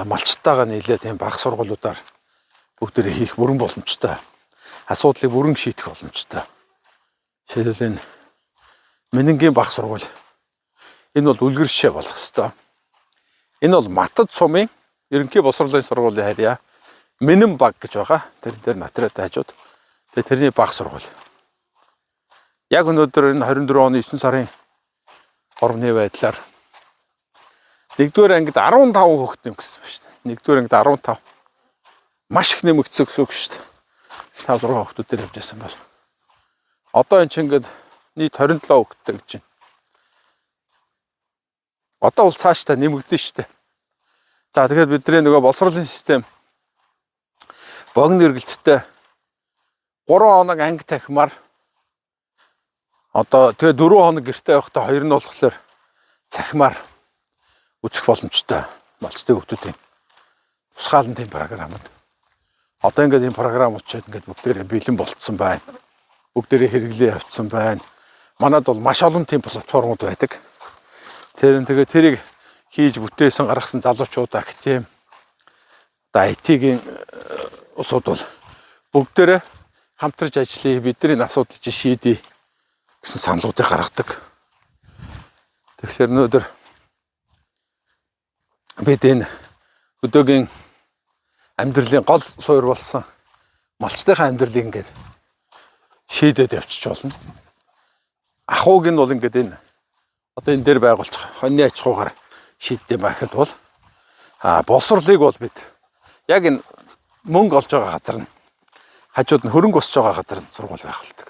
Малчтайгаа нийлээд тийм бага сургуулиудаар бүгдээрээ хийх бүрэн боломжтой. Асуудлыг бүрэн шийдэх боломжтой. Жишээлбэл, энэ Минингийн бага сургууль, энэ бол үлгэр жишээ болох ёстой. Энэ бол Матад сумын ерөнхий боловсролын сургуулийн харьяа Минэн баг гэж байгаа. Тэр дээр нотариат хажууд. Тэгээ тэрний бага сургууль. Яг өнөөдөр энэ 24 оны 9 сарын 3-ны байдлаар нэгдүгээр ангид 15 хүүхэд нэмэгдсэн ба шүү дээ. Нэгдүгээр ангид 15, маш их нэмэгдсэн гэсэн үг шүү дээ. 5 6 хүүхдүүдээр явж байсан бол одоо энэ чинь ингээд нийт 27 хүүхэдтэй гэж байна. Одоо бол цаашдаа нэмэгдэн шүү дээ. За, тэгэхээр бидний нөгөө боловсролын систем богино эргэлттэй 3 хоног анги танхимаар, одоо тэгээ 4 хоног гэртээ байхдаа хоёр нь болохоор цахимаар үзэх боломжтой малчтай хүмүүсийн тусгаалan тийм програмд. Одоо ингээд энэ програм учаад ингээд бүгдээрээ бэлэн болцсон байна. Бүгдээрээ хэрэглээ явцсан байна. Манад бол маш олон тийм платформуд байдаг. Тэр нь тэгээ тэрийг хийж бүтээсэн, гаргасан залуучууд актив. Одоо IT-ийн улсууд бол бүгдээрээ хамтарч ажиллая, бидний асуудал чи шийдье гэсэн саналуудыг гаргадаг. Тэгэхээр өнөөдөр бид энэ хөдөөгийн амьдралын гол суурь болсон малчдынхаа амьдралыг ингээд шийдээд явчих болно. Ахуйг нь бол ингээд энэ одоо энэ дээр байгуулчих хоньны аж ахуйгаар шийддэг байхад бол боловсролыг бол бид яг энэ мөнгө олж байгаа газар нь, хажууд нь хөрөнгө босч байгаа газар нь сургууль байгуулдаг.